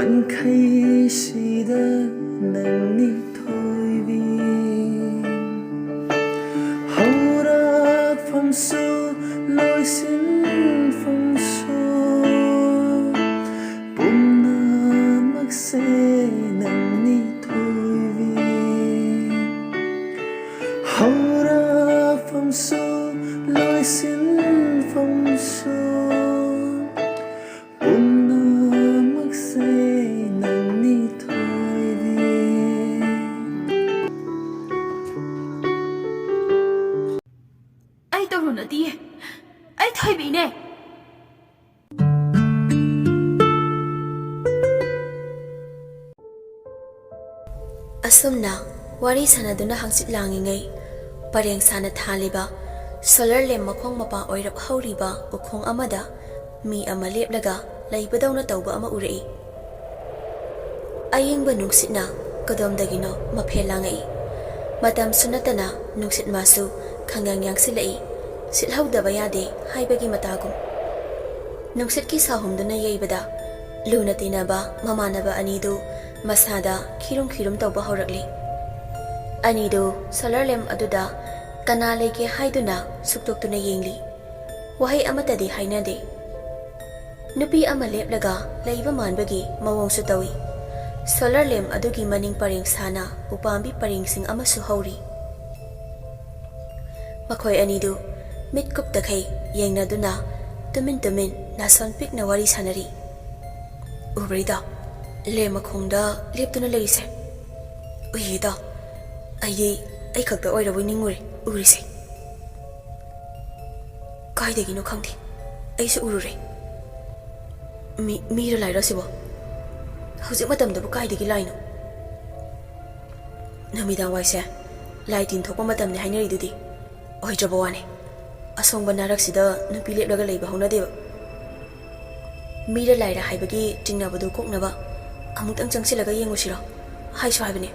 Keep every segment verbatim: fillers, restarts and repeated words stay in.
ꯈꯩꯁꯤꯗ ꯅꯪꯅꯤ ꯊꯣꯏꯕꯤ꯫ ꯍꯧꯔꯛꯐꯝꯁꯨ ꯂꯣꯏꯁꯤꯟꯐꯝꯁꯨ ꯄꯨꯝꯅꯃꯛꯁꯦ ꯅꯪꯅꯤ ꯊꯣꯏꯕꯤ꯫ ꯍꯧꯔꯛꯐꯝꯁꯨ ꯂꯣꯏꯁꯤꯟꯐꯝꯁꯨ ꯄꯨꯝꯅꯃꯛꯁꯦ ꯅꯪꯅꯤ ꯊꯣꯏꯕꯤ꯫ ꯑꯩ ꯇꯧꯔꯨ ꯅꯠꯇꯤꯌꯦ, ꯑꯩ ꯊꯣꯏꯕꯤꯅꯦ꯫ ꯑꯁꯨꯝꯅ ꯋꯥꯔꯤ ꯁꯥꯟꯅꯗꯨꯅ ꯍꯪꯆꯤꯠ ꯂꯥꯡꯉꯤꯉꯩ, ꯄꯔꯦꯡ ꯁꯥꯅ ꯊꯥꯜꯂꯤꯕ ꯁꯣꯂꯔ ꯂꯦꯝ ꯃꯈꯣꯡ ꯃꯄꯥ ꯑꯣꯏꯔꯞ ꯍꯧꯔꯤꯕ ꯎꯈꯣꯡ ꯑꯃꯗ ꯃꯤ ꯑꯃ ꯂꯦꯞꯂꯒ ꯂꯩꯕꯗꯧꯅ ꯇꯧꯕ ꯑꯃ ꯎꯔꯛꯏ꯫ ꯑꯌꯤꯡꯕ ꯅꯨꯡꯁꯤꯠꯅ ꯀꯗꯣꯝꯗꯒꯤꯅꯣ ꯃꯐꯦꯜ ꯂꯥꯡꯉꯛꯏ꯫ ꯃꯇꯝꯁꯨ ꯅꯠꯇꯅ ꯅꯨꯡꯁꯤꯠ ꯃꯥꯁꯨ ꯈꯪꯌꯥꯡ ꯌꯥꯡꯁꯤꯜꯂꯛꯏ꯫ ꯁꯤꯠꯍꯧꯗꯕ ꯌꯥꯗꯦ ꯍꯥꯏꯕꯒꯤ ꯃꯇꯥꯒꯨꯝ꯫ ꯅꯨꯡꯁꯤꯠꯀꯤ ꯁꯥꯍꯨꯝꯗꯨꯅ ꯌꯩꯕꯗ ꯂꯨꯅ ꯇꯤꯟꯅꯕ ꯃꯃꯥꯟꯅꯕ ꯑꯅꯤꯗꯨ ꯃꯁꯥꯗ ꯈꯤꯔꯨꯝ ꯈꯤꯔꯨꯝ ꯇꯧꯕ ꯍꯧꯔꯛꯂꯤ꯫ ꯑꯅꯤꯗꯨ ꯁꯣꯂꯔ ꯂꯦꯝ ꯑꯗꯨꯗ ꯀꯅꯥ ꯂꯩꯒꯦ ꯍꯥꯏꯗꯨꯅ ꯁꯨꯛꯇꯣꯛꯇꯨꯅ ꯌꯦꯡꯂꯤ꯫ ꯋꯥꯍꯩ ꯑꯃꯠꯇꯗꯤ ꯍꯥꯏꯅꯗꯦ꯫ ꯅꯨꯄꯤ ꯑꯃ ꯂꯦꯞꯂꯒ ꯂꯩꯕ ꯃꯥꯟꯕꯒꯤ ꯃꯑꯣꯡꯁꯨ ꯇꯧꯏ꯫ ꯁꯣꯂꯔ ꯂꯦꯝ ꯑꯗꯨꯒꯤ ꯃꯅꯤꯡ ꯄꯔꯦꯡ ꯁꯥꯅ ꯎꯄꯥꯝꯕꯤ ꯄꯔꯦꯡꯁꯤꯡ ꯑꯃꯁꯨ ꯍꯧꯔꯤ꯫ ꯃꯈꯣꯏ ꯑꯅꯤꯗꯨ ꯃꯤꯠ ꯀꯨꯞꯇꯈꯩ ꯌꯦꯡꯅꯗꯨꯅ ꯇꯨꯃꯤꯟ ꯇꯨꯃꯤꯟ ꯅꯥꯁꯣꯟ ꯄꯤꯛꯅ ꯋꯥꯔꯤ ꯁꯥꯅꯔꯤ꯫ "ꯎꯕ꯭ꯔꯤꯗ, ꯂꯦꯝ ꯃꯈꯣꯡꯗ ꯂꯦꯞꯇꯨꯅ ꯂꯩꯔꯤꯁꯦ?" "ꯎꯏꯌꯦꯗ, ꯑꯩꯗꯤ ꯑꯩ ꯈꯛꯇ ꯑꯣꯏꯔꯕꯣꯏ ꯅꯤꯡꯉꯨꯔꯦ ꯎꯔꯤꯁꯦ꯫ ꯀꯥꯏꯗꯒꯤꯅꯣ ꯈꯪꯗꯦ, ꯑꯩꯁꯨ ꯎꯔꯨꯔꯦ꯫ ꯃꯤ, ꯃꯤꯔ ꯂꯥꯏꯔ ꯁꯤꯕꯣ? ꯍꯧꯖꯤꯛ ꯃꯇꯝꯗꯕꯨ ꯀꯥꯏꯗꯒꯤ ꯂꯥꯏꯅꯣ? ꯅꯨꯃꯤꯗꯥꯡ ꯋꯥꯏꯁꯦ ꯂꯥꯏ ꯇꯤꯟ ꯊꯣꯛꯄ ꯃꯇꯝꯅꯤ ꯍꯥꯏꯅꯔꯤꯗꯨꯗꯤ꯫ ꯑꯣꯏꯗ꯭ꯔꯕ ꯋꯥꯅꯦ꯫ ꯑꯁꯣꯡꯕ ꯅꯥꯔꯛꯁꯤꯗ ꯅꯨꯄꯤ ꯂꯦꯞꯂꯒ ꯂꯩꯕ ꯍꯧꯅꯗꯦꯕ꯫ ꯃꯤꯔ ꯂꯥꯏꯔ ꯍꯥꯏꯕꯒꯤ ꯆꯤꯡꯅꯕꯗꯨ ꯀꯣꯛꯅꯕ ꯑꯃꯨꯛꯇꯪ ꯆꯪꯁꯤꯜꯂꯒ ꯌꯦꯡꯉꯨꯁꯤꯔꯣ? ꯍꯥꯏꯁꯨ ꯍꯥꯏꯕꯅꯦ꯫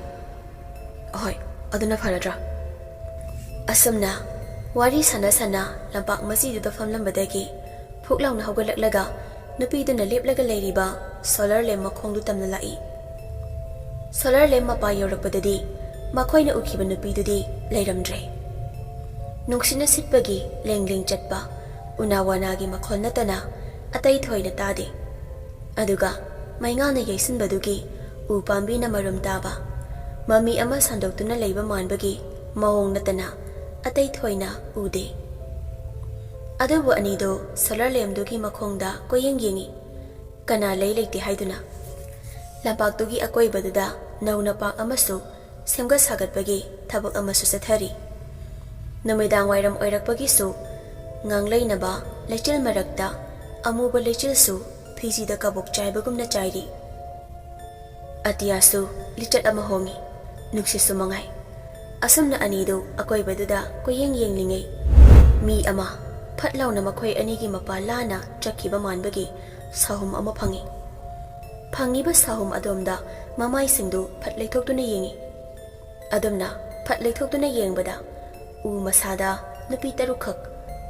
ꯑꯍꯣꯏ, ꯑꯗꯨꯅ ꯐꯔꯗ꯭ꯔꯥ?" ꯑꯁꯨꯝꯅ ꯋꯥꯔꯤ ꯁꯥꯟꯅ ꯁꯥꯟꯅ ꯂꯝꯄꯥꯛ ꯃꯆꯤꯗꯨꯗ ꯐꯝꯂꯝꯕꯗꯒꯤ ꯐꯨꯛ ꯂꯥꯎꯅ ꯍꯧꯒꯠꯂꯛꯂꯒ ꯅꯨꯄꯤꯗꯨꯅ ꯂꯦꯞꯂꯒ ꯂꯩꯔꯤꯕ ꯁꯣꯂꯔ ꯂꯦꯝ ꯃꯈꯣꯡꯗꯨ ꯇꯝꯅ ꯂꯥꯛꯏ꯫ ꯁꯣꯂꯔ ꯂꯦꯝ ꯃꯄꯥ ꯌꯧꯔꯛꯄꯗꯗꯤ ꯃꯈꯣꯏꯅ ꯎꯈꯤꯕ ꯅꯨꯄꯤꯗꯨꯗꯤ ꯂꯩꯔꯝꯗ꯭ꯔꯦ꯫ ꯅꯨꯡꯁꯤꯠꯅ ꯁꯤꯠꯄꯒꯤ ꯂꯦꯡ ꯂꯦꯡ ꯆꯠꯄ ꯎꯅꯥ ꯋꯥꯅꯥꯒꯤ ꯃꯈꯣꯜ ꯅꯠꯇꯅ ꯑꯇꯩ ꯊꯣꯏꯅ ꯇꯥꯗꯦ꯫ ꯑꯗꯨꯒ ꯃꯩꯉꯥꯅ ꯌꯩꯁꯤꯟꯕꯗꯨꯒꯤ ꯎ ꯄꯥꯝꯕꯤꯅ ꯃꯔꯨꯝ ꯇꯥꯕ ꯃꯃꯤ ꯑꯃ ꯁꯟꯗꯣꯛꯇꯨꯅ ꯂꯩꯕ ꯃꯥꯟꯕꯒꯤ ꯃꯑꯣꯡ ꯅꯠꯇꯅ ꯑꯇꯩ ꯊꯣꯏꯅ ꯎꯗꯦ꯫ ꯑꯗꯨꯕꯨ ꯑꯅꯤꯗꯨ ꯁꯣꯂꯔ ꯂꯦꯝꯗꯨꯒꯤ ꯃꯈꯣꯡꯗ ꯀꯣꯏꯌꯦꯡ ꯌꯦꯡꯏ꯫ ꯀꯅꯥ ꯂꯩ ꯂꯩꯇꯦ ꯍꯥꯏꯗꯨꯅ꯫ ꯂꯝꯄꯥꯛꯇꯨꯒꯤ ꯑꯀꯣꯏꯕꯗꯨꯗ ꯅꯧꯅ ꯄꯥꯛ ꯑꯃꯁꯨ ꯁꯦꯝꯒꯠ ꯁꯥꯒꯠꯄꯒꯤ ꯊꯕꯛ ꯑꯃꯁꯨ ꯆꯠꯊꯔꯤ꯫ ꯅꯨꯃꯤꯗꯥꯡ ꯋꯥꯏꯔꯝ ꯑꯣꯏꯔꯛꯄꯒꯤꯁꯨ ꯉꯥꯡꯂꯩꯅꯕ ꯂꯩꯆꯤꯜ ꯃꯔꯛꯇ ꯑꯃꯨꯕ ꯂꯩꯆꯤꯜꯁꯨ ꯐꯤꯖꯤꯗ ꯀꯕꯣꯛ ꯆꯥꯏꯕꯒꯨꯝꯅ ꯆꯥꯏꯔꯤ꯫ ꯑꯇꯤꯌꯥꯁꯨ ꯂꯤꯆꯠ ꯑꯃ ꯍꯣꯡꯏ, ꯅꯨꯡꯁꯤꯠꯁꯨ ꯃꯉꯥꯏ꯫ ꯑꯁꯨꯝꯅ ꯑꯅꯤꯗꯨ ꯑꯀꯣꯏꯕꯗꯨꯗ ꯀꯣꯏꯌꯦꯡ ꯌꯦꯡꯂꯤꯉꯩ, ꯃꯤ ꯑꯃ ꯐꯠ ꯂꯥꯎꯅ ꯃꯈꯣꯏ ꯑꯅꯤꯒꯤ ꯃꯄꯥ ꯂꯥꯟꯅ ꯆꯠꯈꯤꯕ ꯃꯥꯟꯕꯒꯤ ꯁꯥꯍꯨꯝ ꯑꯃ ꯐꯪꯏ꯫ ꯐꯪꯉꯤꯕ ꯁꯥꯍꯨꯝ ꯑꯗꯣꯝꯗ ꯃꯃꯥꯏꯁꯤꯡꯗꯨ ꯐꯠ ꯂꯩꯊꯣꯛꯇꯨꯅ ꯌꯦꯡꯏ꯫ ꯑꯗꯨꯝꯅ ꯐꯠ ꯂꯩꯊꯣꯛꯇꯨꯅ ꯌꯦꯡꯕꯗ ꯎ ꯃꯁꯥꯗ ꯅꯨꯄꯤ ꯇꯔꯨꯛꯈꯛ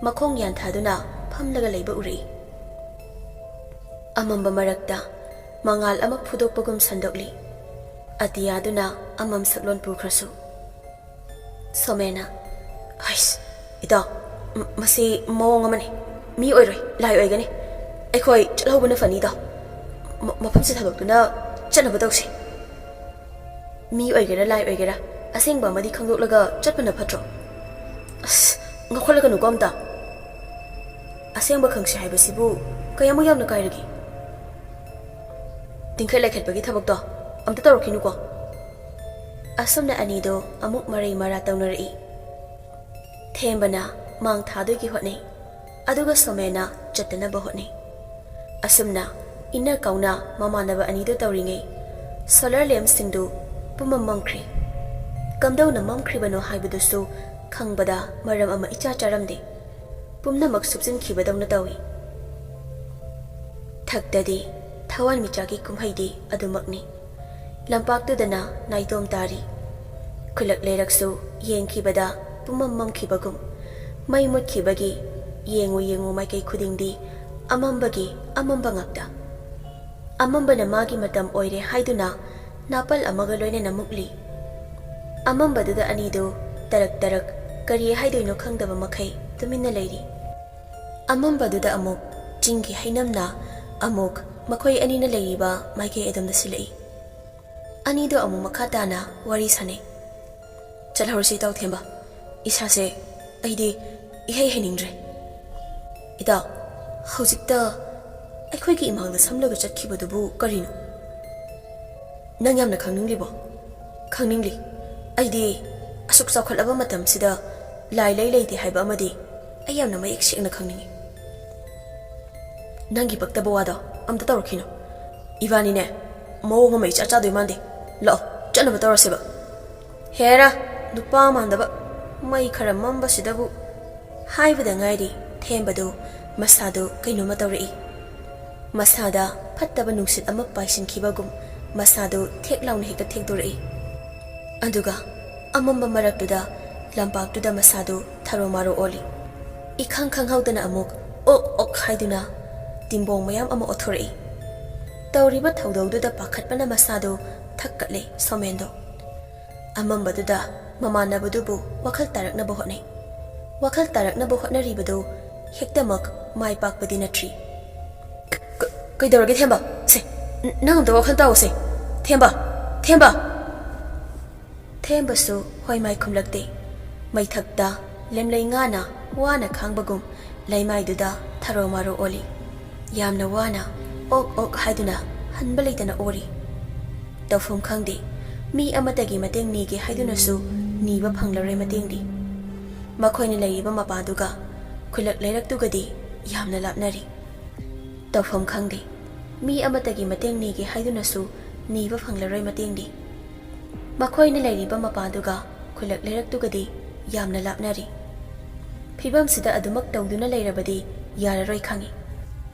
ꯃꯈꯣꯡ ꯌꯥꯟꯊꯥꯗꯨꯅ ꯐꯝꯂꯒ ꯂꯩꯕ ꯎꯔꯛꯏ꯫ ꯑꯃꯝꯕ ꯃꯔꯛꯇ ꯃꯉꯥꯜ ꯑꯃ ꯐꯨꯗꯣꯛꯄꯒꯨꯝ ꯁꯟꯗꯣꯛꯂꯤ꯫ ꯑꯇꯤꯌꯥꯗꯨꯅ ꯑꯃꯝ ꯁꯛꯂꯣꯟ ꯄꯨꯈ꯭ꯔꯁꯨ꯫ ꯁꯣꯃꯦꯅ, "ꯍꯩꯁ, ꯏꯇꯥꯎ, ꯃ-, ꯃꯁꯤ ꯃꯑꯣꯡ ꯑꯃꯅꯤ꯫ ꯃꯤ ꯑꯣꯏꯔꯣꯏ, ꯂꯥꯏ ꯑꯣꯏꯒꯅꯤ꯫ ꯑꯩꯈꯣꯏ ꯆꯠꯍꯧꯕꯅ ꯐꯅꯤ, ꯏꯇꯥꯎ꯫ ꯃ-, ꯃꯐꯝꯁꯦ ꯊꯥꯗꯣꯛꯇꯨꯅ ꯆꯠꯅꯕ ꯇꯧꯁꯤ꯫ ꯃꯤ ꯑꯣꯏꯒꯦꯔꯥ, ꯂꯥꯏ ꯑꯣꯏꯒꯦꯔꯥ, ꯑꯁꯦꯡꯕ ꯑꯃꯗꯤ ꯈꯪꯗꯣꯛꯂꯒ ꯆꯠꯄꯅ ꯐꯠꯇ꯭ꯔꯣ?" "ꯑꯁ, ꯉꯥꯎꯈꯠꯂꯒꯅꯨꯀꯣ ꯑꯝꯇ꯫ ꯑꯁꯦꯡꯕ ꯈꯪꯁꯤ ꯍꯥꯏꯕꯁꯤꯕꯨ ꯀꯌꯥꯃꯨꯛ ꯌꯥꯝꯅ ꯀꯥꯏꯔꯒꯦ? ꯇꯤꯡꯈꯠ ꯂꯩꯈꯠꯄꯒꯤ ꯊꯕꯛꯇꯣ ꯑꯝꯇ ꯇꯧꯔꯛꯈꯤꯅꯨꯀꯣ꯫" ꯑꯁꯨꯝꯅ ꯑꯅꯤꯗꯣ ꯑꯃꯨꯛ ꯃꯔꯩ ꯃꯔꯥ ꯇꯧꯅꯔꯛꯏ꯫ ꯊꯦꯝꯕꯅ ꯃꯥꯡ ꯊꯥꯗꯣꯏꯒꯤ ꯍꯣꯠꯅꯩ, ꯑꯗꯨꯒ ꯁꯣꯃꯦꯅ ꯆꯠꯇꯅꯕ ꯍꯣꯠꯅꯩ꯫ ꯑꯁꯨꯝꯅ ꯏꯟꯅ ꯀꯥꯎꯅ ꯃꯃꯥꯟꯅꯕ ꯑꯅꯤꯗꯨ ꯇꯧꯔꯤꯉꯩ, ꯁꯣꯂꯔ ꯂꯦꯝꯞꯁꯤꯡꯗꯨ ꯄꯨꯝꯃꯝ ꯃꯝꯈ꯭ꯔꯦ꯫ ꯀꯝꯗꯧꯅ ꯃꯝꯈ꯭ꯔꯤꯕꯅꯣ ꯍꯥꯏꯕꯗꯨꯁꯨ ꯈꯪꯕꯗ ꯃꯔꯝ ꯑꯃ ꯏꯆꯥ ꯆꯥꯔꯝꯗꯦ꯫ ꯄꯨꯝꯅꯃꯛ ꯁꯨꯞꯆꯤꯟꯈꯤꯕꯗꯧꯅ ꯇꯧꯏ꯫ ꯊꯛꯇꯗꯤ ꯊꯋꯥꯟꯃꯤꯆꯥꯛꯀꯤ ꯀꯨꯝꯍꯩꯗꯤ ꯑꯗꯨꯃꯛꯅꯤ꯫ ꯂꯝꯄꯥꯛꯇꯨꯗꯅ ꯅꯥꯏꯇꯣꯝ ꯇꯥꯔꯤ꯫ ꯈꯨꯜꯂꯛ ꯂꯩꯔꯛꯁꯨ ꯌꯦꯡꯈꯤꯕꯗ ꯄꯨꯝꯃꯝ ꯃꯝꯈꯤꯕꯒꯨꯝ, ꯃꯩ ꯃꯨꯠꯈꯤꯕꯒꯤ ꯌꯦꯡꯉꯨ ꯌꯦꯡꯉꯨ ꯃꯥꯏꯀꯩ ꯈꯨꯗꯤꯡꯗꯤ ꯑꯃꯝꯕꯒꯤ ꯑꯃꯝꯕ ꯉꯥꯛꯇ꯫ ꯑꯃꯝꯕꯅ ꯃꯥꯒꯤ ꯃꯇꯝ ꯑꯣꯏꯔꯦ ꯍꯥꯏꯗꯨꯅ ꯅꯥꯄꯜ ꯑꯃꯒ ꯂꯣꯏꯅꯅ ꯃꯨꯛꯂꯤ꯫ ꯑꯃꯝꯕꯗꯨꯗ ꯑꯅꯤꯗꯨ ꯇꯔꯛ ꯇꯔꯛ ꯀꯔꯤ ꯍꯥꯏꯗꯣꯏꯅꯣ ꯈꯪꯗꯕ ꯃꯈꯩ ꯇꯨꯃꯤꯟꯅ ꯂꯩꯔꯤ꯫ ꯑꯃꯝꯕꯗꯨꯗ ꯑꯃꯨꯛ ꯆꯤꯡꯒꯤ ꯍꯩꯅꯝꯅ ꯑꯃꯨꯛ ꯃꯈꯣꯏ ꯑꯅꯤꯅ ꯂꯩꯔꯤꯕ ꯃꯥꯏꯀꯩ ꯑꯗꯣꯝꯗ ꯁꯤꯜꯂꯛꯏ꯫ ꯑꯅꯤꯗꯣ ꯑꯃꯨꯛ ꯃꯈꯥ ꯇꯥꯅ ꯋꯥꯔꯤ ꯁꯥꯅꯩ꯫ "ꯆꯠꯍꯧꯔꯁꯤ, ꯏꯇꯥꯎ ꯊꯦꯝꯕ꯫ ꯏꯁꯥꯁꯦ ꯑꯩꯗꯤ ꯏꯍꯩ ꯍꯩꯅꯤꯡꯗ꯭ꯔꯦ꯫ ꯏꯇꯥꯎ, ꯍꯧꯖꯤꯛꯇ ꯑꯩꯈꯣꯏꯒꯤ ꯏꯃꯥꯡꯗ ꯁꯝꯂꯒ ꯆꯠꯈꯤꯕꯗꯨꯕꯨ ꯀꯔꯤꯅꯣ? ꯅꯪ ꯌꯥꯝꯅ ꯈꯪꯅꯤꯡꯂꯤꯕꯣ?" "ꯈꯪꯅꯤꯡꯂꯤ꯫ ꯑꯩꯗꯤ ꯑꯁꯨꯛ ꯆꯥꯎꯈꯠꯂꯕ ꯃꯇꯝꯁꯤꯗ ꯂꯥꯏ ꯂꯩ ꯂꯩꯇꯦ ꯍꯥꯏꯕ ꯑꯃꯗꯤ ꯑꯩ ꯌꯥꯝꯅ ꯃꯌꯦꯛ ꯁꯦꯡꯅ ꯈꯪꯅꯤꯡꯏ꯫ ꯅꯪꯒꯤ ꯄꯛꯇꯕ ꯋꯥꯗꯣ ꯑꯝꯇ ꯇꯧꯔꯛꯈꯤꯅꯨ꯫ ꯏꯕꯥꯅꯤꯅꯦ, ꯃꯑꯣꯡ ꯑꯃ ꯏꯆꯥ ꯆꯥꯗꯣꯏ ꯃꯥꯟꯗꯦ꯫ ꯂꯥꯛꯑꯣ, ꯆꯠꯅꯕ ꯇꯧꯔꯁꯦꯕ꯫ ꯍꯦꯔꯥ, ꯅꯨꯄꯥ ꯃꯥꯟꯗꯕ, ꯃꯩ ꯈꯔ ꯃꯝꯕꯁꯤꯗꯕꯨ꯫" ꯍꯥꯏꯕꯗ ꯉꯥꯏꯔꯤ ꯊꯦꯝꯕꯗꯨ ꯃꯁꯥꯗꯨ ꯀꯩꯅꯣꯝꯃ ꯇꯧꯔꯛꯏ꯫ ꯃꯁꯥꯗ ꯐꯠꯇꯕ ꯅꯨꯡꯁꯤꯠ ꯑꯃ ꯄꯥꯏꯁꯤꯟꯈꯤꯕꯒꯨꯝ ꯃꯁꯥꯗꯨ ꯊꯦꯛ ꯂꯥꯎꯅ ꯍꯦꯛꯇ ꯊꯦꯛꯗꯣꯔꯛꯏ꯫ ꯑꯗꯨꯒ ꯑꯃꯝꯕ ꯃꯔꯛꯇꯨꯗ ꯂꯝꯄꯥꯛꯇꯨꯗ ꯃꯁꯥꯗꯨ ꯊꯔꯣ ꯃꯥꯔꯣ ꯑꯣꯜꯂꯤ꯫ ꯏꯈꯪ ꯈꯪꯍꯧꯗꯅ ꯑꯃꯨꯛ "ꯑꯣꯛ ꯑꯣꯛ" ꯍꯥꯏꯗꯨꯅ ꯇꯤꯝꯕꯣꯡ ꯃꯌꯥꯝ ꯑꯃ ꯑꯣꯠꯊꯣꯔꯛꯏ꯫ ꯇꯧꯔꯤꯕ ꯊꯧꯗꯧꯗꯨꯗ ꯄꯥꯈꯠꯄꯅ ꯃꯁꯥꯗꯨ ꯊꯛꯀꯠꯂꯦ ꯁꯣꯃꯦꯟꯗꯣ꯫ ꯑꯃꯝꯕꯗꯨꯗ ꯃꯃꯥꯟꯅꯕꯗꯨꯕꯨ ꯋꯥꯈꯜ ꯇꯥꯔꯛꯅꯕ ꯍꯣꯠꯅꯩ꯫ ꯋꯥꯈꯜ ꯇꯥꯔꯛꯅꯕ ꯍꯣꯠꯅꯔꯤꯕꯗꯨ ꯍꯦꯛꯇꯃꯛ ꯃꯥꯏ ꯄꯥꯛꯄꯗꯤ ꯅꯠꯇ꯭ꯔꯤ꯫ "ꯀ-, ꯀ-, ꯀꯩꯗꯧꯔꯒꯦ ꯊꯦꯝꯕ? ꯁꯦ, ꯅ-, ꯅꯪ ꯑꯝꯇ ꯋꯥꯈꯜ ꯇꯥꯎꯁꯦ꯫ ꯊꯦꯝꯕ! ꯊꯦꯝꯕ!" ꯊꯦꯝꯕꯁꯨ ꯍꯣꯏ ꯃꯥꯏ ꯈꯨꯝꯂꯛꯇꯦ꯫ ꯃꯩꯊꯛꯇ ꯂꯦꯝꯂꯩ ꯉꯥꯅ ꯋꯥꯅ ꯈꯥꯡꯕꯒꯨꯝ ꯂꯩꯃꯥꯏꯗꯨꯗ ꯊꯔꯣ ꯃꯥꯔꯣ ꯑꯣꯜꯂꯤ꯫ ꯌꯥꯝꯅ ꯋꯥꯅ "ꯑꯣꯛ ꯑꯣꯛ" ꯍꯥꯏꯗꯨꯅ ꯍꯟꯕ ꯂꯩꯇꯅ ꯑꯣꯔꯤ꯫ ꯇꯧꯐꯝ ꯈꯪꯗꯦ꯫ ꯃꯤ ꯑꯃꯠꯇꯒꯤ ꯃꯇꯦꯡ ꯅꯤꯒꯦ ꯍꯥꯏꯗꯨꯅꯁꯨ ꯅꯤꯕ ꯐꯪꯂꯔꯣꯏ ꯃꯇꯦꯡꯗꯤ꯫ ꯃꯈꯣꯏꯅ ꯂꯩꯔꯤꯕ ꯃꯄꯥꯗꯨꯒ ꯈꯨꯜꯂꯛ ꯂꯩꯔꯛꯇꯨꯒꯗꯤ ꯌꯥꯝꯅ ꯂꯥꯞꯅꯔꯤ꯫ ꯇꯧꯐꯝ ꯈꯪꯗꯦ꯫ ꯃꯤ ꯑꯃꯠꯇꯒꯤ ꯃꯇꯦꯡ ꯅꯤꯒꯦ ꯍꯥꯏꯗꯨꯅꯁꯨ ꯅꯤꯕ ꯐꯪꯂꯔꯣꯏ ꯃꯇꯦꯡꯗꯤ꯫ ꯃꯈꯣꯏꯅ ꯂꯩꯔꯤꯕ ꯃꯄꯥꯗꯨꯒ ꯈꯨꯜꯂꯛ ꯂꯩꯔꯛꯇꯨꯒꯗꯤ ꯌꯥꯝꯅ ꯂꯥꯞꯅꯔꯤ꯫ ꯐꯤꯕꯝꯁꯤꯗ ꯑꯗꯨꯃꯛ ꯇꯧꯗꯨꯅ ꯂꯩꯔꯕꯗꯤ ꯌꯥꯔꯔꯣꯏ ꯈꯪꯏ꯫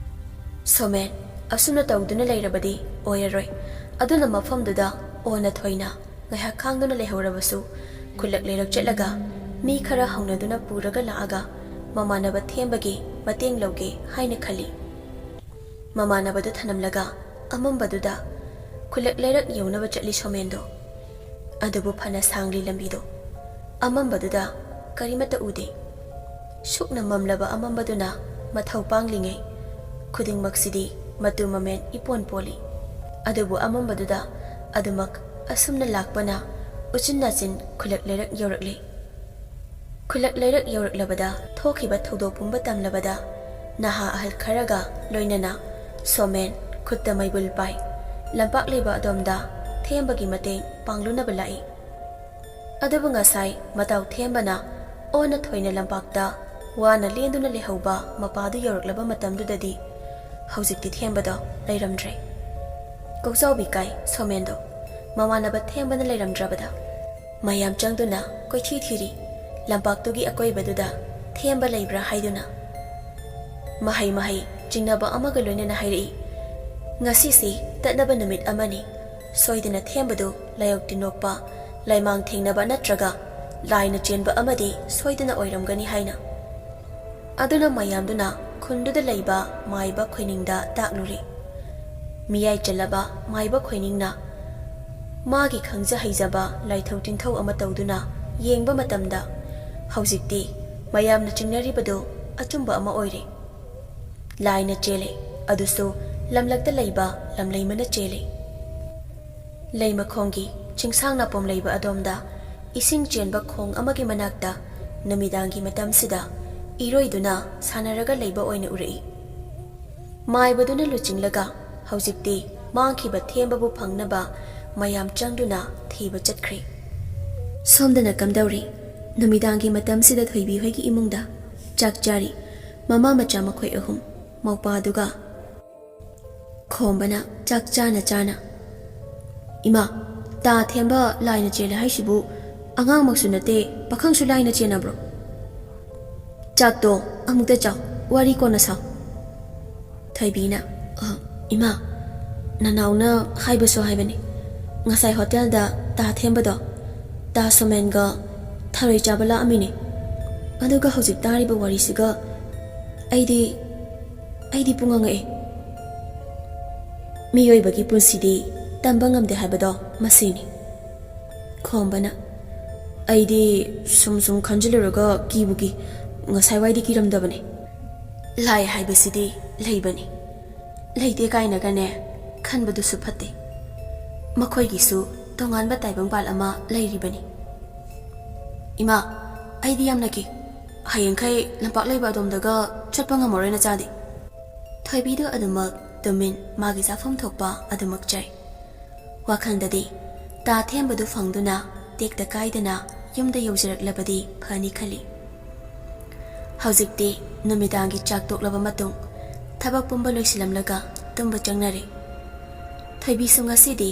ꯁꯣꯃꯦꯟ, ꯑꯁꯨꯝꯅ ꯇꯧꯗꯨꯅ ꯂꯩꯔꯕꯗꯤ ꯑꯣꯏꯔꯔꯣꯏ꯫ ꯑꯗꯨꯅ ꯃꯐꯝꯗꯨꯗ ꯑꯣꯟꯅ ꯊꯣꯏꯅ ꯉꯥꯏꯍꯥꯛ ꯈꯥꯡꯗꯨꯅ ꯂꯩꯍꯧꯔꯕꯁꯨ, ꯈꯨꯜꯂꯛ ꯂꯩꯔꯛ ꯆꯠꯂꯒ ꯃꯤ ꯈꯔ ꯍꯧꯅꯗꯨꯅ ꯄꯨꯔꯒ ꯂꯥꯛꯑꯒ ꯃꯃꯥꯟꯅꯕ ꯊꯦꯝꯕꯒꯤ ꯃꯇꯦꯡ ꯂꯧꯒꯦ ꯍꯥꯏꯅ ꯈꯜꯂꯤ꯫ ꯃꯃꯥꯟꯅꯕꯗꯨ ꯊꯅꯝꯂꯒ ꯑꯃꯝꯕꯗꯨꯗ ꯈꯨꯜꯂꯛ ꯂꯩꯔꯛ ꯌꯧꯅꯕ ꯆꯠꯂꯤ ꯁꯣꯃꯦꯟꯗꯣ꯫ ꯑꯗꯨꯕꯨ ꯐꯅ ꯁꯥꯡꯂꯤ ꯂꯝꯕꯤꯗꯣ, ꯑꯃꯝꯕꯗꯨꯗ ꯀꯔꯤꯃꯠꯇ ꯎꯗꯦ꯫ ꯁꯨꯛꯅ ꯃꯝꯂꯕ ꯑꯃꯝꯕꯗꯨꯅ ꯃꯊꯧ ꯄꯥꯡꯂꯤꯉꯩ ꯈꯨꯗꯤꯡꯃꯛꯁꯤꯗꯤ ꯃꯇꯨ ꯃꯃꯦꯟ ꯏꯄꯣꯟ ꯄꯣꯜꯂꯤ꯫ ꯑꯗꯨꯕꯨ ꯑꯃꯝꯕꯗꯨꯗ ꯑꯗꯨꯃꯛ ꯑꯁꯨꯝꯅ ꯂꯥꯛꯄꯅ ꯎꯆꯤꯟ ꯅꯥꯆꯤꯟ ꯈꯨꯜꯂꯛ ꯂꯩꯔꯛ ꯌꯧꯔꯛꯂꯤ꯫ ꯈꯨꯜꯂꯛ ꯂꯩꯔꯛ ꯌꯧꯔꯛꯂꯕꯗ ꯊꯣꯛꯈꯤꯕ ꯊꯧꯗꯣꯛ ꯄꯨꯝꯕ ꯇꯝꯂꯕꯗ ꯅꯍꯥ ꯑꯍꯜ ꯈꯔꯒ ꯂꯣꯏꯅꯅ ꯁꯣꯃꯦꯟ ꯈꯨꯠꯇ ꯃꯩꯕꯨꯜ ꯄꯥꯏ ꯂꯝꯄꯥꯛ ꯂꯩꯕ ꯑꯗꯣꯝꯗ ꯊꯦꯝꯕꯒꯤ ꯃꯇꯦꯡ ꯄꯥꯡꯂꯨꯅꯕ ꯂꯥꯛꯏ꯫ ꯑꯗꯨꯕꯨ ꯉꯁꯥꯏ ꯃꯇꯥꯎ ꯊꯦꯝꯕꯅ ꯑꯣꯟꯅ ꯊꯣꯏꯅ ꯂꯝꯄꯥꯛꯇ ꯋꯥꯅ ꯂꯦꯟꯗꯨꯅ ꯂꯩꯍꯧꯕ ꯃꯄꯥꯗꯨ ꯌꯧꯔꯛꯂꯕ ꯃꯇꯝꯗꯨꯗꯗꯤ ꯍꯧꯖꯤꯛꯇꯤ ꯊꯦꯝꯕꯗꯣ ꯂꯩꯔꯝꯗ꯭ꯔꯦ꯫ ꯀꯣꯛꯆꯥꯎꯕꯤ ꯀꯥꯏ ꯁꯣꯃꯦꯟꯗꯣ ꯃꯃꯥꯟꯅꯕ ꯊꯦꯝꯕꯅ ꯂꯩꯔꯝꯗ꯭ꯔꯕꯗ ꯃꯌꯥꯝ ꯆꯪꯗꯨꯅ ꯀꯣꯏꯊꯤ ꯊꯤꯔꯤ꯫ ꯂꯝꯄꯥꯛꯇꯨꯒꯤ ꯑꯀꯣꯏꯕꯗꯨꯗ ꯊꯦꯝꯕ ꯂꯩꯕ꯭ꯔꯥ ꯍꯥꯏꯗꯨꯅ ꯃꯍꯩ ꯃꯍꯩ ꯆꯤꯡꯅꯕ ꯑꯃꯒ ꯂꯣꯏꯅꯅ ꯍꯥꯏꯔꯛꯏ, "ꯉꯁꯤꯁꯤ ꯇꯠꯅꯕ ꯅꯨꯃꯤꯠ ꯑꯃꯅꯤ꯫ ꯁꯣꯏꯗꯅ ꯊꯦꯝꯕꯗꯨ ꯂꯥꯏꯑꯣꯛ ꯇꯤꯟꯑꯣꯛꯄ, ꯂꯥꯏꯃꯥꯡ ꯊꯦꯡꯅꯕ ꯅꯠꯇ꯭ꯔꯒ ꯂꯥꯏꯅ ꯆꯦꯟꯕ ꯑꯃꯗꯤ ꯁꯣꯏꯗꯅ ꯑꯣꯏꯔꯝꯒꯅꯤ" ꯍꯥꯏꯅ꯫ ꯑꯗꯨꯅ ꯃꯌꯥꯝꯗꯨꯅ ꯈꯨꯟꯗꯨꯗ ꯂꯩꯕ ꯃꯥꯏꯕ ꯈꯣꯏꯅꯤꯡꯗ ꯇꯥꯛꯂꯨꯔꯦ꯫ ꯃꯤꯌꯥꯏ ꯆꯜꯂꯕ ꯃꯥꯏꯕ ꯈꯣꯏꯅꯤꯡꯅ ꯃꯥꯒꯤ ꯈꯪꯖ ꯍꯩꯖꯕ ꯂꯥꯏꯊꯧ ꯇꯤꯟꯊꯧ ꯑꯃ ꯇꯧꯗꯨꯅ ꯌꯦꯡꯕ ꯃꯇꯝꯗ ꯍꯧꯖꯤꯛꯇꯤ ꯃꯌꯥꯝꯅ ꯆꯤꯡꯅꯔꯤꯕꯗꯨ ꯑꯆꯨꯝꯕ ꯑꯃ ꯑꯣꯏꯔꯦ꯫ ꯂꯥꯏꯅ ꯆꯦꯜꯂꯦ, ꯑꯗꯨꯁꯨ ꯂꯝꯂꯛꯇ ꯂꯩꯕ ꯂꯝꯂꯩꯃꯅ ꯆꯦꯜꯂꯦ꯫ ꯂꯩꯃꯈꯣꯡꯒꯤ ꯆꯤꯡꯁꯥꯡ ꯅꯥꯄꯣꯝ ꯂꯩꯕ ꯑꯗꯣꯝꯗ ꯏꯁꯤꯡ ꯆꯦꯟꯕ ꯈꯣꯡ ꯑꯃꯒꯤ ꯃꯅꯥꯛꯇ ꯅꯨꯃꯤꯗꯥꯡꯒꯤ ꯃꯇꯝꯁꯤꯗ ꯏꯔꯣꯏꯗꯨꯅ ꯁꯥꯟꯅꯔꯒ ꯂꯩꯕ ꯑꯣꯏꯅ ꯎꯔꯛꯏ꯫ ꯃꯥꯏꯕꯗꯨꯅ ꯂꯨꯆꯤꯡꯂꯒ ꯍꯧꯖꯤꯛꯇꯤ ꯃꯥꯡꯈꯤꯕ ꯊꯦꯝꯕꯕꯨ ꯐꯪꯅꯕ ꯃꯌꯥꯝ ꯆꯪꯗꯨꯅ ꯊꯤꯕ ꯆꯠꯈ꯭ꯔꯦ꯫ ꯁꯣꯝꯗꯅ ꯀꯝꯗꯧꯔꯤ? ꯅꯨꯃꯤꯗꯥꯡꯒꯤ ꯃꯇꯝꯁꯤꯗ ꯊꯣꯏꯕꯤ ꯍꯣꯏꯒꯤ ꯏꯃꯨꯡꯗ ꯆꯥꯛ ꯆꯥꯔꯤ꯫ ꯃꯃꯥ ꯃꯆꯥ ꯃꯈꯣꯏ ꯑꯍꯨꯝ, ꯃꯧꯄꯥꯗꯨꯒ꯫ ꯈꯣꯝꯕꯅ ꯆꯥꯛ ꯆꯥꯅ ꯆꯥꯅ, "ꯏꯃꯥ, ꯇꯥ ꯊꯦꯝꯕ ꯂꯥꯏꯅ ꯆꯦꯜꯂꯦ ꯍꯥꯏꯁꯤꯕꯨ ꯑꯉꯥꯡꯃꯛꯁꯨ ꯅꯠꯇꯦ, ꯄꯥꯈꯪꯁꯨ ꯂꯥꯏꯅ ꯆꯦꯟꯅꯕ꯭ꯔꯣ?" "ꯆꯥꯛꯇꯣ ꯑꯃꯨꯛꯇ ꯆꯥꯎ, ꯋꯥꯔꯤ ꯀꯣꯟꯅ ꯁꯥꯎ꯫" ꯊꯣꯏꯕꯤꯅ, "ꯑ, ꯏꯃꯥ, ꯅꯅꯥꯎꯅ ꯍꯥꯏꯕꯁꯨ ꯍꯥꯏꯕꯅꯤ꯫ ꯉꯁꯥꯏ ꯍꯣꯇꯦꯜꯗ ꯇꯥ ꯊꯦꯝꯕꯗꯣ ꯇꯥ ꯁꯣꯃꯦꯟꯒ ꯊꯔꯣꯏ ꯆꯥꯕ ꯂꯥꯛꯑꯝꯃꯤꯅꯦ꯫ ꯑꯗꯨꯒ ꯍꯧꯖꯤꯛ ꯇꯥꯔꯤꯕ ꯋꯥꯔꯤꯁꯤꯒ ꯑꯩꯗꯤ, ꯑꯩꯗꯤ ꯄꯨꯡꯉꯛ ꯉꯛꯑꯦ꯫" ꯃꯤꯑꯣꯏꯕꯒꯤ ꯄꯨꯟꯁꯤꯗꯤ ꯇꯝꯕ ꯉꯝꯗꯦ ꯍꯥꯏꯕꯗꯣ ꯃꯁꯤꯅꯤ꯫ ꯈꯣꯝꯕꯅ, "ꯑꯩꯗꯤ ꯁꯨꯝ ꯁꯨꯝ ꯈꯟꯖꯤꯜꯂꯨꯔꯒ ꯀꯤꯕꯨ ꯀꯤ, ꯉꯁꯥꯏꯋꯥꯏꯗꯤ ꯀꯤꯔꯝꯗꯕꯅꯤ꯫ ꯂꯥꯏ ꯍꯥꯏꯕꯁꯤꯗꯤ ꯂꯩꯕꯅꯤ, ꯂꯩꯇꯦ ꯀꯥꯏꯅꯒꯅꯦ ꯈꯟꯕꯗꯨꯁꯨ ꯐꯠꯇꯦ꯫ ꯃꯈꯣꯏꯒꯤꯁꯨ ꯇꯣꯉꯥꯟꯕ ꯇꯥꯏꯕꯪꯄꯥꯜ ꯑꯃ ꯂꯩꯔꯤꯕꯅꯤ꯫ ꯏꯃꯥ, ꯑꯩꯗꯤ ꯌꯥꯝꯅ ꯀꯤ꯫ ꯍꯌꯦꯡꯈꯩ ꯂꯝꯄꯥꯛ ꯂꯩꯕ ꯑꯗꯣꯝꯗꯒ ꯆꯠꯄ ꯉꯝꯃꯔꯣꯏ ꯅꯆꯥꯗꯤ꯫" ꯊꯣꯏꯕꯤꯗꯨ ꯑꯗꯨꯃꯛ ꯇꯨꯃꯤꯟ ꯃꯥꯒꯤ ꯆꯥꯐꯝ ꯊꯣꯛꯄ ꯑꯗꯨꯃꯛ ꯆꯥꯏ꯫ ꯋꯥꯈꯜꯗꯗꯤ ꯇꯥ ꯊꯦꯝꯕꯗꯨ ꯐꯪꯗꯨꯅ ꯇꯦꯛꯇ ꯀꯥꯏꯗꯅ ꯌꯨꯝꯗ ꯌꯧꯖꯔꯛꯂꯕꯗꯤ ꯐꯅꯤ ꯈꯜꯂꯤ꯫ ꯍꯧꯖꯤꯛꯇꯤ ꯅꯨꯃꯤꯗꯥꯡꯒꯤ ꯆꯥꯛ ꯇꯣꯛꯂꯕ ꯃꯇꯨꯡ ꯊꯕꯛ ꯄꯨꯝꯕ ꯂꯣꯏꯁꯤꯜꯂꯝꯂꯒ ꯇꯨꯝꯕ ꯆꯪꯅꯔꯦ꯫ ꯊꯣꯏꯕꯤꯁꯨ ꯉꯁꯤꯗꯤ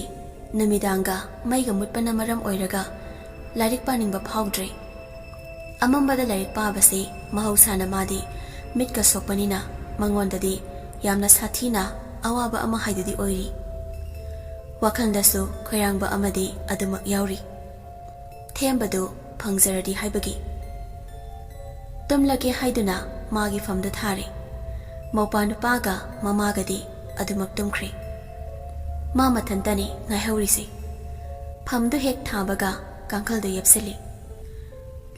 ꯅꯨꯃꯤꯗꯥꯡꯒ ꯃꯩꯒ ꯃꯨꯠꯄꯅ ꯃꯔꯝ ꯑꯣꯏꯔꯒ ꯂꯥꯏꯔꯤꯛ ꯄꯥꯅꯤꯡꯕ ꯐꯥꯎꯗ꯭ꯔꯦ꯫ ꯑꯃꯝꯕꯗ ꯂꯥꯏꯔꯤꯛ ꯄꯥꯕꯁꯤ ꯃꯍꯧꯁꯥꯅ ꯃꯥꯗꯤ ꯃꯤꯠꯀ ꯁꯣꯛꯄꯅꯤꯅ ꯃꯉꯣꯟꯗꯗꯤ ꯌꯥꯝꯅ ꯁꯥꯊꯤꯅ ꯑꯋꯥꯕ ꯑꯃ ꯍꯥꯏꯗꯨꯗꯤ ꯑꯣꯏꯔꯤ꯫ ꯋꯥꯈꯜꯗꯁꯨ ꯈꯣꯏꯔꯥꯡꯕ ꯑꯃꯗꯤ ꯑꯗꯨꯃꯛ ꯌꯥꯎꯔꯤ꯫ ꯊꯦꯝꯕꯗꯨ ꯐꯪꯖꯔꯗꯤ ꯍꯥꯏꯕꯒꯤ꯫ ꯇꯨꯝꯂꯒꯦ ꯍꯥꯏꯗꯨꯅ ꯃꯥꯒꯤ ꯐꯝꯗꯨ ꯊꯥꯔꯦ꯫ ꯃꯧꯄꯥ ꯅꯨꯄꯥꯒ ꯃꯃꯥꯒꯗꯤ ꯑꯗꯨꯃꯛ ꯇꯨꯝꯈ꯭ꯔꯦ꯫ ꯃꯥ ꯃꯊꯟꯇꯅꯤ ꯉꯥꯏꯍꯧꯔꯤꯁꯦ꯫ ꯐꯝꯗꯨ ꯍꯦꯛ ꯊꯥꯕꯒ ꯀꯥꯡꯈꯜꯗꯨ ꯌꯦꯞꯁꯤꯜꯂꯤ꯫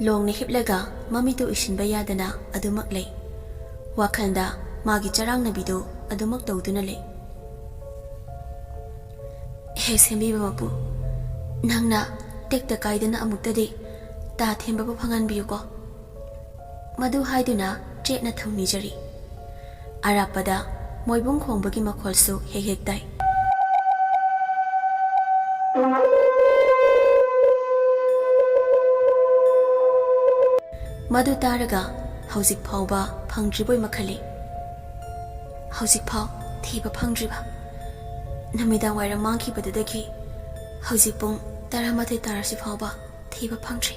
ꯂꯣꯡꯅ ꯍꯤꯞꯂꯒ ꯃꯃꯤꯠꯇꯨ ꯎꯏꯁꯤꯟꯕ ꯌꯥꯗꯅ ꯑꯗꯨꯃꯛ ꯂꯩ꯫ ꯋꯥꯈꯜꯗ ꯃꯥꯒꯤ ꯆꯔꯥꯡꯅꯕꯤꯗꯨ ꯑꯗꯨꯃꯛ ꯇꯧꯗꯨꯅ ꯂꯩ꯫ "ꯍꯦ ꯁꯦꯝꯕꯤꯕ ꯃꯄꯨ, ꯅꯪꯅ ꯇꯦꯛꯇ ꯀꯥꯏꯗꯅ ꯑꯃꯨꯛꯇꯗꯤ ꯇꯥ ꯊꯦꯝꯕꯕꯨ ꯐꯪꯍꯟꯕꯤꯌꯨꯀꯣ꯫" ꯃꯗꯨ ꯍꯥꯏꯗꯨꯅ ꯆꯦꯠꯅ ꯊꯧꯅꯤꯖꯔꯤ꯫ ꯑꯔꯥꯞꯄꯗ ꯃꯣꯏꯕꯨꯡ ꯈꯣꯡꯕꯒꯤ ꯃꯈꯣꯜꯁꯨ ꯍꯦꯛ ꯍꯦꯛ ꯇꯥꯏ꯫ ꯃꯗꯨ ꯇꯥꯔꯒ ꯍꯧꯖꯤꯛ ꯐꯥꯎꯕ ꯐꯪꯗ꯭ꯔꯤꯕꯣꯏ ꯃꯈꯜꯂꯤ꯫ ꯍꯧꯖꯤꯛꯐꯥꯎ ꯊꯤꯕ ꯐꯪꯗ꯭ꯔꯤꯕ? ꯅꯨꯃꯤꯗꯥꯡ ꯋꯥꯏꯔꯝ ꯃꯥꯡꯈꯤꯕꯗꯨꯗꯒꯤ ꯍꯧꯖꯤꯛ ꯄꯨꯡ ꯇꯔꯥꯃꯥꯊꯣꯏ ꯇꯥꯔꯁꯤ ꯐꯥꯎꯕ ꯊꯤꯕ ꯐꯪꯗ꯭ꯔꯤ꯫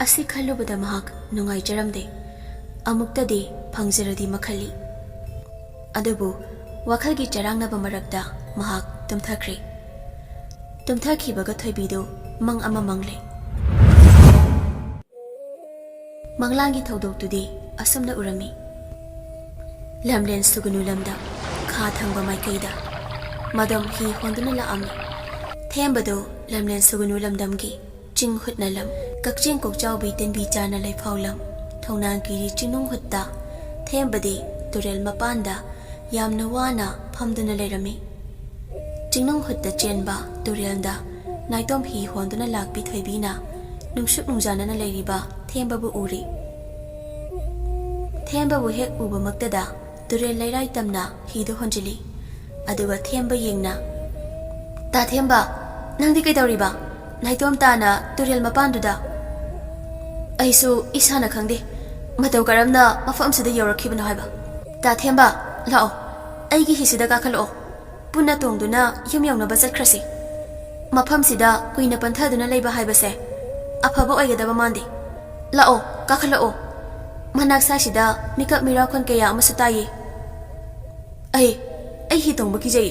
ꯑꯁꯤ ꯈꯜꯂꯨꯕꯗ ꯃꯍꯥꯛ ꯅꯨꯡꯉꯥꯏꯖꯔꯝꯗꯦ꯫ ꯑꯃꯨꯛꯇꯗꯤ ꯐꯪꯖꯔꯗꯤ ꯃꯈꯜꯂꯤ꯫ ꯑꯗꯨꯕꯨ ꯋꯥꯈꯜꯒꯤ ꯆꯔꯥꯡꯅꯕ ꯃꯔꯛꯇ ꯃꯍꯥꯛ ꯇꯨꯝꯊꯈ꯭ꯔꯦ꯫ ꯇꯨꯝꯊꯈꯤꯕꯒ ꯊꯣꯏꯕꯤꯗꯨ ꯃꯪ ꯑꯃ ꯃꯪꯂꯦ꯫ ꯃꯪꯂꯥꯟꯒꯤ ꯊꯧꯗꯣꯛꯇꯨꯗꯤ ꯑꯁꯨꯝꯅ ꯎꯔꯝꯃꯤ꯫ ꯂꯝꯂꯦꯟ ꯁꯨꯒꯅꯨ ꯂꯝꯗ ꯊꯥ ꯊꯪꯕ ꯃꯥꯏꯀꯩꯗ ꯃꯗꯣꯝ ꯍꯤ ꯍꯣꯟꯗꯨꯅ ꯂꯥꯛꯑꯝꯃꯤ꯫ ꯊꯦꯝꯕꯗꯨ ꯂꯝꯂꯦꯟ ꯁꯨꯒꯅꯨ ꯂꯝꯗꯝꯒꯤ ꯆꯤꯡ ꯍꯨꯠꯅ ꯂꯝ, ꯀꯛꯆꯤꯡ ꯀꯣꯛꯆꯥꯎꯕꯤ ꯇꯦꯟꯕꯤ ꯆꯥꯅ ꯂꯩꯐꯥꯎ ꯂꯝ, ꯊꯧꯅꯥꯡ ꯀꯤꯔꯤ ꯆꯤꯡꯅꯨꯡ ꯍꯨꯠꯇ ꯊꯦꯝꯕꯗꯤ ꯇꯨꯔꯦꯜ ꯃꯄꯥꯟꯗ ꯌꯥꯝꯅ ꯋꯥꯅ ꯐꯝꯗꯨꯅ ꯂꯩꯔꯝꯃꯤ꯫ ꯆꯤꯡꯅꯨꯡ ꯍꯨꯠꯇ ꯆꯦꯟꯕ ꯇꯨꯔꯦꯜꯗ ꯅꯥꯏꯇꯣꯝ ꯍꯤ ꯍꯣꯟꯗꯨꯅ ꯂꯥꯛꯄꯤ ꯊꯣꯏꯕꯤꯅ ꯅꯨꯡꯁꯨꯛ ꯅꯨꯡꯖꯥꯅꯅ ꯂꯩꯔꯤꯕ ꯊꯦꯝꯕꯕꯨ ꯎꯔꯤ꯫ ꯊꯦꯝꯕꯕꯨ ꯍꯦꯛ ꯎꯕꯃꯛꯇꯗ ꯇꯨꯔꯦꯜ ꯂꯩꯔꯥꯏ ꯇꯝꯅ ꯍꯤꯗꯨ ꯍꯣꯟꯖꯤꯜꯂꯤ꯫ ꯑꯗꯨꯒ ꯊꯦꯝꯕ ꯌꯦꯡꯅ, "ꯇꯥ ꯊꯦꯝꯕ, ꯅꯪꯗꯤ ꯀꯩꯗꯧꯔꯤꯕ? ꯅꯥꯏꯇꯣꯝ ꯇꯥꯅ ꯇꯨꯔꯦꯜ ꯃꯄꯥꯟꯗꯨꯗ?" "ꯑꯩꯁꯨ ꯏꯁꯥꯅ ꯈꯪꯗꯦ, ꯃꯇꯧ ꯀꯔꯝꯅ ꯃꯐꯝꯁꯤꯗ ꯌꯧꯔꯛꯈꯤꯕꯅꯣ ꯍꯥꯏꯕ꯫ ꯇꯥ ꯊꯦꯝꯕ, ꯂꯥꯛꯑꯣ, ꯑꯩꯒꯤ ꯍꯤꯁꯤꯗ ꯀꯥꯈꯠꯂꯛꯑꯣ꯫ ꯄꯨꯟꯅ ꯇꯣꯡꯗꯨꯅ ꯌꯨꯝ ꯌꯧꯅꯕ ꯆꯠꯈ꯭ꯔꯁꯤ꯫ ꯃꯐꯝꯁꯤꯗ ꯀꯨꯏꯅ ꯄꯟꯊꯗꯨꯅ ꯂꯩꯕ ꯍꯥꯏꯕꯁꯦ ꯑꯐꯕ ꯑꯣꯏꯒꯗꯕ ꯃꯥꯟꯗꯦ꯫ ꯂꯥꯛꯑꯣ, ꯀꯥꯈꯠꯂꯛꯑꯣ꯫ ꯃꯅꯥꯛ ꯁꯥꯏꯁꯤꯗ ꯃꯤꯀꯞ ꯃꯤꯔꯥꯎꯈꯣꯟ ꯀꯌꯥ ꯑꯃꯁꯨ ꯇꯥꯏꯌꯦ꯫ ꯑꯩ, ꯑꯩ ꯍꯤ ꯇꯣꯡꯕ ꯀꯤꯖꯩ꯫"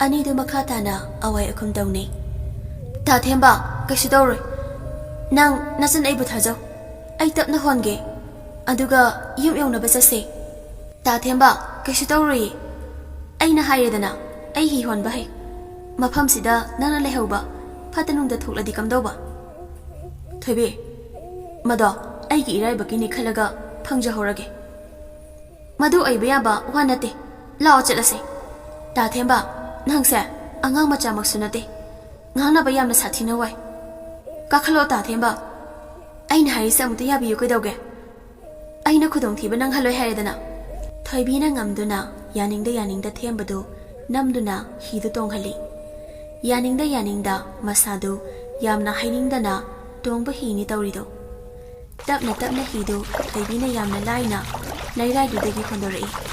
ꯑꯅꯤꯗꯨ ꯃꯈꯥ ꯇꯥꯅ ꯑꯋꯥꯏ ꯑꯈꯨꯝ ꯇꯧꯅꯩ꯫ "ꯇꯥ ꯊꯦꯝꯕ, ꯀꯩꯁꯨ ꯇꯧꯔꯣꯏ꯫ ꯅꯪ ꯅꯆꯟ ꯑꯩꯕꯨ ꯊꯥꯖꯧ꯫ ꯑꯩ ꯇꯞꯅ ꯍꯣꯟꯒꯦ꯫ ꯑꯗꯨꯒ ꯌꯨꯝ ꯌꯧꯅꯕ ꯆꯠꯁꯦ꯫" "ꯇꯥ ꯊꯦꯝꯕ, ꯀꯩꯁꯨ ꯇꯧꯔꯣꯏꯌꯦ꯫ ꯑꯩꯅ ꯍꯥꯏꯔꯦꯗꯅ, ꯑꯩ ꯍꯤ ꯍꯣꯟꯕ ꯍꯩ꯫ ꯃꯐꯝꯁꯤꯗ ꯅꯪꯅ ꯂꯩꯍꯧꯕ ꯐꯠꯇ ꯅꯨꯡꯗ ꯊꯣꯛꯂꯗꯤ ꯀꯝꯗꯧꯕ?" "ꯊꯣꯏꯕꯤ, ꯃꯗꯣ ꯑꯩꯒꯤ ꯏꯔꯥꯏꯕꯛꯀꯤꯅꯤ ꯈꯜꯂꯒ ꯐꯪꯖꯍꯧꯔꯒꯦ꯫ ꯃꯗꯨ ꯑꯣꯏꯕ ꯌꯥꯕ ꯋꯥ ꯅꯠꯇꯦ꯫ ꯂꯥꯛꯑꯣ ꯆꯠꯂꯁꯦ꯫" "ꯇꯥ ꯊꯦꯝꯕ, ꯅꯪꯁꯦ ꯑꯉꯥꯡ ꯃꯆꯥꯃꯛꯁꯨ ꯅꯠꯇꯦ꯫ ꯉꯥꯡꯅꯕ ꯌꯥꯝꯅ ꯁꯥꯊꯤꯅ ꯋꯥꯏ꯫ ꯀꯥꯈꯠꯂꯛꯑꯣ ꯇꯥ ꯊꯦꯝꯕ꯫ ꯑꯩꯅ ꯍꯥꯏꯔꯤꯁꯦ ꯑꯃꯨꯛꯇ ꯌꯥꯕꯤꯌꯨ ꯀꯩꯗꯧꯒꯦ? ꯑꯩꯅ ꯈꯨꯗꯣꯡꯊꯤꯕ ꯅꯪꯍꯜꯂꯣꯏ ꯍꯥꯏꯔꯦꯗꯅ꯫" ꯊꯣꯏꯕꯤꯅ ꯉꯝꯗꯨꯅ ꯌꯥꯅꯤꯡꯗ ꯌꯥꯅꯤꯡꯗ ꯊꯦꯝꯕꯗꯨ ꯅꯝꯗꯨꯅ ꯍꯤꯗꯨ ꯇꯣꯡꯍꯜꯂꯤ꯫ ꯌꯥꯅꯤꯡꯗ ꯌꯥꯅꯤꯡꯗ ꯃꯁꯥꯗꯨ ꯌꯥꯝꯅ ꯍꯩꯅꯤꯡꯗꯅ ꯇꯣꯡꯕ ꯍꯤꯅꯤ ꯇꯧꯔꯤꯗꯣ꯫ ꯇꯞꯅ ꯇꯞꯅ ꯍꯤꯗꯨ ꯊꯣꯏꯕꯤꯅ ꯌꯥꯝꯅ ꯂꯥꯏꯅ ꯂꯩꯔꯥꯏꯗꯨꯗꯒꯤ ꯍꯣꯟꯗꯣꯔꯛꯏ꯫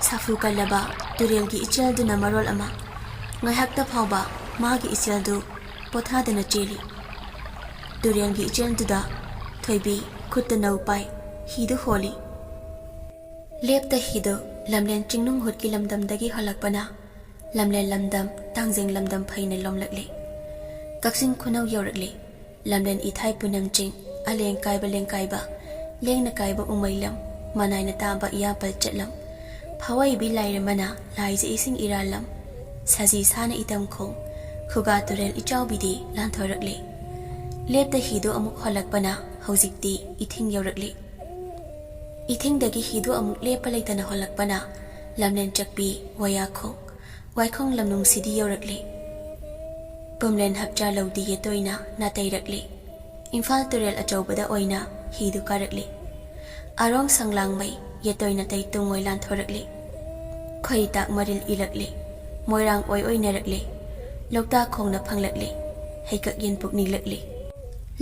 ꯁꯥꯐꯨ ꯀꯜꯂꯕ ꯇꯨꯔꯦꯜꯒꯤ ꯏꯆꯦꯜꯗꯨꯅ ꯃꯔꯣꯜ ꯑꯃ, ꯉꯥꯏꯍꯥꯛꯇ ꯐꯥꯎꯕ ꯃꯥꯒꯤ ꯏꯆꯦꯜꯗꯨ ꯄꯣꯊꯥꯗꯅ ꯆꯦꯜꯂꯤ꯫ ꯇꯨꯔꯦꯜꯒꯤ ꯏꯆꯦꯜꯗꯨꯗ ꯊꯣꯏꯕꯤ ꯈꯨꯠꯇ ꯅꯧ ꯄꯥꯏ, ꯍꯤꯗꯨ ꯍꯣꯜꯂꯤ꯫ ꯂꯦꯞꯇ ꯍꯤꯗꯨ ꯂꯝꯂꯦꯟ ꯆꯤꯡꯅꯨꯡ ꯍꯨꯠꯀꯤ ꯂꯝꯗꯝꯗꯒꯤ ꯍꯜꯂꯛꯄꯅ ꯂꯝꯂꯦꯟ ꯂꯝꯗꯝ, ꯇꯥꯡꯖꯦꯡ ꯂꯝꯗꯝ ꯐꯩꯅ ꯂꯣꯝꯂꯛꯂꯤ꯫ ꯀꯛꯆꯤꯡ ꯈꯨꯅꯧ ꯌꯧꯔꯛꯂꯤ꯫ ꯂꯝꯂꯦꯟ ꯏꯊꯥꯏ ꯄꯨꯅꯝ ꯆꯤꯡ, ꯑꯂꯦꯡ ꯀꯥꯏꯕ ꯂꯦꯡꯀꯥꯏꯕ, ꯂꯦꯡꯅ ꯀꯥꯏꯕ ꯎꯃꯩ ꯂꯝ, ꯃꯅꯥꯏꯅ ꯇꯥꯕ ꯏꯌꯥꯄꯜ ꯆꯠꯂꯝ꯫ ꯐꯥꯋꯩꯕꯤ ꯂꯥꯏꯔꯦꯝꯕꯅ ꯂꯥꯏꯖ ꯏꯁꯤꯡ ꯏꯔꯥꯜꯂꯝ꯫ ꯁꯖꯤ ꯁꯥꯅ ꯏꯇꯝ ꯈꯣꯡ꯫ ꯈꯨꯒꯥ ꯇꯨꯔꯦꯜ ꯏꯆꯥꯎꯕꯤꯗꯤ ꯂꯥꯟꯊꯣꯔꯛꯂꯦ꯫ ꯂꯦꯞꯇ ꯍꯤꯗꯨ ꯑꯃꯨꯛ ꯍꯣꯜꯂꯛꯄꯅ ꯍꯧꯖꯤꯛꯇꯤ ꯏꯊꯤꯡ ꯌꯧꯔꯛꯂꯦ꯫ ꯏꯊꯤꯡꯗꯒꯤ ꯍꯤꯗꯨ ꯑꯃꯨꯛ ꯂꯦꯞꯄ ꯂꯩꯇꯅ ꯍꯣꯜꯂꯛꯄꯅ ꯂꯝꯂꯦꯟ ꯆꯛꯄꯤ, ꯋꯥꯌꯥꯈꯣꯡ, ꯋꯥꯏꯈꯣꯡ ꯂꯝꯅꯨꯡꯁꯤꯗꯤ ꯌꯧꯔꯛꯂꯦ꯫ ꯄꯨꯝꯂꯦꯟ ꯍꯞꯆꯥ ꯂꯧꯗꯤ ꯌꯦꯠꯇꯣꯏꯅ ꯅꯥꯇꯩꯔꯛꯂꯦ꯫ ꯏꯝꯐꯥꯜ ꯇꯨꯔꯦꯜ ꯑꯆꯧꯕꯗ ꯑꯣꯏꯅ ꯍꯤꯗꯨ ꯀꯥꯔꯛꯂꯦ꯫ ꯑꯔꯣꯡ ꯁꯪꯂꯥꯡꯃꯩ ꯌꯦꯠꯇꯣꯏꯅ ꯇꯩꯇꯨꯡ ꯑꯣꯏ ꯂꯥꯟꯊꯣꯔꯛꯂꯦ꯫ ꯈꯣꯏꯔꯤꯇꯥꯛ ꯃꯔꯤꯜ ꯏꯂꯛꯂꯦ꯫ ꯃꯣꯏꯔꯥꯡ ꯑꯣꯏ ꯑꯣꯏꯅꯔꯛꯂꯦ꯫ ꯂꯣꯛꯇꯥꯛ ꯈꯣꯡꯅ ꯐꯪꯂꯛꯂꯦ꯫ ꯍꯩꯀꯛ ꯌꯦꯟꯄꯨꯛ ꯅꯤꯛꯂꯛꯂꯦ꯫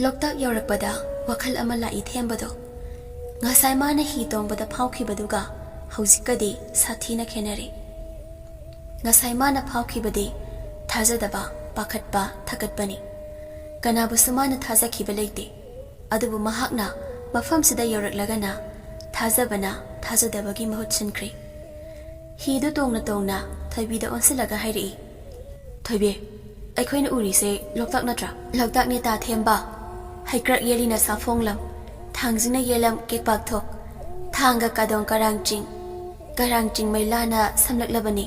ꯂꯣꯛꯇꯥꯛ ꯌꯧꯔꯛꯄꯗ ꯋꯥꯈꯜ ꯑꯃ ꯂꯥꯛꯏ ꯊꯦꯝꯕꯗꯣ꯫ ꯉꯁꯥꯏ ꯃꯥꯅ ꯍꯤ ꯇꯣꯡꯕꯗ ꯐꯥꯎꯈꯤꯕꯗꯨꯒ ꯍꯧꯖꯤꯛꯀꯗꯤ ꯁꯥꯊꯤꯅ ꯈꯦꯠꯅꯔꯦ꯫ ꯉꯁꯥꯏ ꯃꯥꯅ ꯐꯥꯎꯈꯤꯕꯗꯤ ꯊꯥꯖꯗꯕ, ꯄꯥꯈꯠꯄ, ꯊꯀꯠꯄꯅꯤ꯫ ꯀꯅꯥꯕꯨꯁꯨ ꯃꯥꯅ ꯊꯥꯖꯈꯤꯕ ꯂꯩꯇꯦ꯫ ꯑꯗꯨꯕꯨ ꯃꯍꯥꯛꯅ ꯃꯐꯝꯁꯤꯗ ꯌꯧꯔꯛꯂꯒꯅ ꯊꯥꯖꯕꯅ ꯊꯥꯖꯗꯕꯒꯤ ꯃꯍꯨꯠ ꯁꯤꯟꯈ꯭ꯔꯦ꯫ ꯍꯤꯗꯨ ꯇꯣꯡꯅ ꯇꯣꯡꯅ ꯊꯣꯏꯕꯤꯗ ꯑꯣꯟꯁꯤꯜꯂꯒ ꯍꯥꯏꯔꯛꯏ, "ꯊꯣꯏꯕꯤ, ꯑꯩꯈꯣꯏꯅ ꯎꯔꯤꯁꯦ ꯂꯣꯛꯇꯥꯛ ꯅꯠꯇ꯭ꯔꯥ?" "ꯂꯣꯛꯇꯥꯛꯅꯦ ꯇꯥ ꯊꯦꯝꯕ꯫ ꯍꯩꯀ꯭ꯔꯛ ꯌꯦꯜꯂꯤꯅ ꯁꯥꯐꯣꯡꯂꯝ, ꯊꯥꯡꯖꯤꯡꯅ ꯌꯦꯜꯂꯝ ꯀꯦꯛꯄꯥꯛꯊꯣꯛ, ꯊꯥꯡꯒ ꯀꯥꯗꯣꯡ ꯀꯔꯥꯡ ꯆꯤꯡ, ꯀꯔꯥꯡ ꯆꯤꯡ ꯃꯩꯂꯥꯅ ꯁꯝꯂꯛꯂꯕꯅꯤ꯫"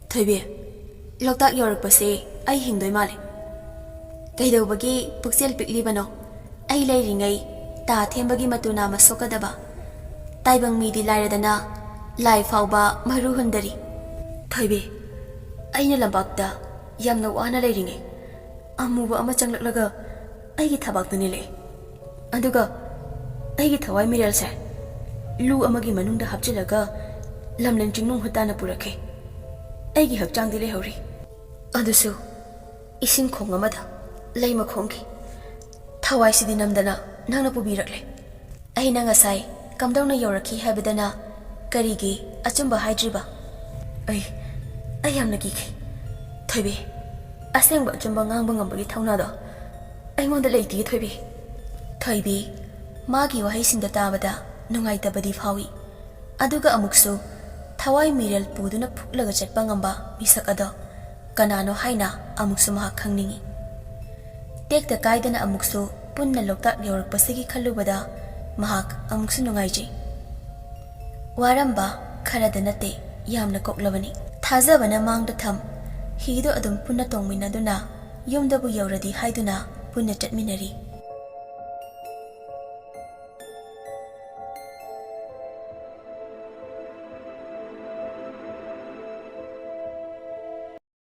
"ꯊꯣꯏꯕꯤ, ꯂꯣꯛꯇꯥꯛ ꯌꯧꯔꯛꯄꯁꯦ ꯑꯩ ꯍꯤꯡꯗꯣꯏ ꯃꯥꯜꯂꯦ꯫ ꯀꯩꯗꯧꯕꯒꯤ ꯄꯨꯛꯆꯦꯜ ꯄꯤꯛꯂꯤꯕꯅꯣ? ꯑꯩ ꯂꯩꯔꯤꯉꯩ ꯇꯥ ꯊꯦꯝꯕꯒꯤ ꯃꯇꯨ ꯅꯥꯝꯃ ꯁꯣꯛꯀꯗꯕ, ꯇꯥꯏꯕꯪ ꯃꯤꯗꯤ ꯂꯥꯏꯔꯗꯅ ꯂꯥꯏ ꯐꯥꯎꯕ ꯃꯔꯨ ꯍꯨꯟꯗꯔꯤ꯫ ꯊꯣꯏꯕꯤ, ꯑꯩꯅ ꯂꯝꯄꯥꯛꯇ ꯌꯥꯝꯅ ꯋꯥꯅ ꯂꯩꯔꯤꯉꯩ ꯑꯃꯨꯕ ꯑꯃ ꯆꯪꯂꯛꯂꯒ ꯑꯩꯒꯤ ꯊꯕꯥꯛꯇ ꯅꯤꯜꯂꯛꯏ꯫ ꯑꯗꯨꯒ ꯑꯩꯒꯤ ꯊꯋꯥꯏ ꯃꯤꯔꯦꯜꯁꯦ ꯂꯨ ꯑꯃꯒꯤ ꯃꯅꯨꯡꯗ ꯍꯥꯞꯆꯤꯜꯂꯒ ꯂꯝꯂꯦꯟ ꯆꯤꯡꯅꯨꯡ ꯍꯨꯠꯇꯥꯅ ꯄꯨꯔꯛꯈꯤ꯫ ꯑꯩꯒꯤ ꯍꯛꯆꯥꯡꯗꯤ ꯂꯩꯍꯧꯔꯤ꯫ ꯑꯗꯨꯁꯨ ꯏꯁꯤꯡ ꯈꯣꯡ ꯑꯃꯗ ꯂꯩꯃ ꯈꯣꯡꯈꯤ꯫ ꯊꯋꯥꯏꯁꯤꯗꯤ ꯅꯝꯗꯅ ꯅꯪꯅ ꯄꯨꯕꯤꯔꯛꯂꯦ꯫ ꯑꯩꯅ ꯉꯁꯥꯏ ꯀꯝꯗꯧꯅ ꯌꯧꯔꯛꯈꯤ ꯍꯥꯏꯕꯗꯅ ꯀꯔꯤꯒꯤ ꯑꯆꯨꯝꯕ ꯍꯥꯏꯗ꯭ꯔꯤꯕ?" "ꯑꯩ, ꯑꯩ ꯌꯥꯝꯅ ꯀꯤꯈꯤ꯫ ꯊꯣꯏꯕꯤ, ꯑꯁꯦꯡꯕ ꯑꯆꯨꯝꯕ ꯉꯥꯡꯕ ꯉꯝꯕꯒꯤ ꯊꯧꯅꯥꯗꯣ ꯑꯩꯉꯣꯟꯗ ꯂꯩꯇꯤꯌꯦ, ꯊꯣꯏꯕꯤ꯫" ꯊꯣꯏꯕꯤ, ꯃꯥꯒꯤ ꯋꯥꯍꯩꯁꯤꯡꯗꯣ ꯇꯥꯕꯗ ꯅꯨꯡꯉꯥꯏꯇꯕꯗꯤ ꯐꯥꯎꯏ꯫ ꯑꯗꯨꯒ ꯑꯃꯨꯛꯁꯨ ꯊꯋꯥꯏ ꯃꯤꯔꯦꯜ ꯄꯨꯗꯨꯅ ꯐꯨꯛꯂꯒ ꯆꯠꯄ ꯉꯝꯕ ꯃꯤꯁꯛ ꯑꯗꯣ ꯀꯅꯥꯅꯣ ꯍꯥꯏꯅ ꯑꯃꯨꯛꯁꯨ ꯃꯍꯥꯛ ꯈꯪꯅꯤꯡꯏ꯫ ꯇꯦꯛꯇ ꯀꯥꯏꯗꯅ ꯑꯃꯨꯛꯁꯨ ꯄꯨꯟꯅ ꯂꯣꯛꯇꯥꯛ ꯌꯧꯔꯛꯄꯁꯤꯒꯤ ꯈꯜꯂꯨꯕꯗ ꯃꯍꯥꯛ ꯑꯃꯨꯛꯁꯨ ꯅꯨꯡꯉꯥꯏꯖꯩ꯫ ꯋꯥꯔꯝꯕ ꯈꯔꯗ ꯅꯠꯇꯦ, ꯌꯥꯝꯅ ꯀꯣꯛꯂꯕꯅꯤ꯫ ꯊꯥꯖꯕꯅ ꯃꯥꯡꯗ ꯊꯝ, ꯍꯤꯗꯣ ꯑꯗꯨꯝ ꯄꯨꯟꯅ ꯇꯣꯡꯃꯤꯟꯅꯗꯨꯅ ꯌꯨꯝꯗꯕꯨ ꯌꯧꯔꯗꯤ ꯍꯥꯏꯗꯨꯅ ꯄꯨꯟꯅ ꯆꯠꯃꯤꯟꯅꯔꯤ꯫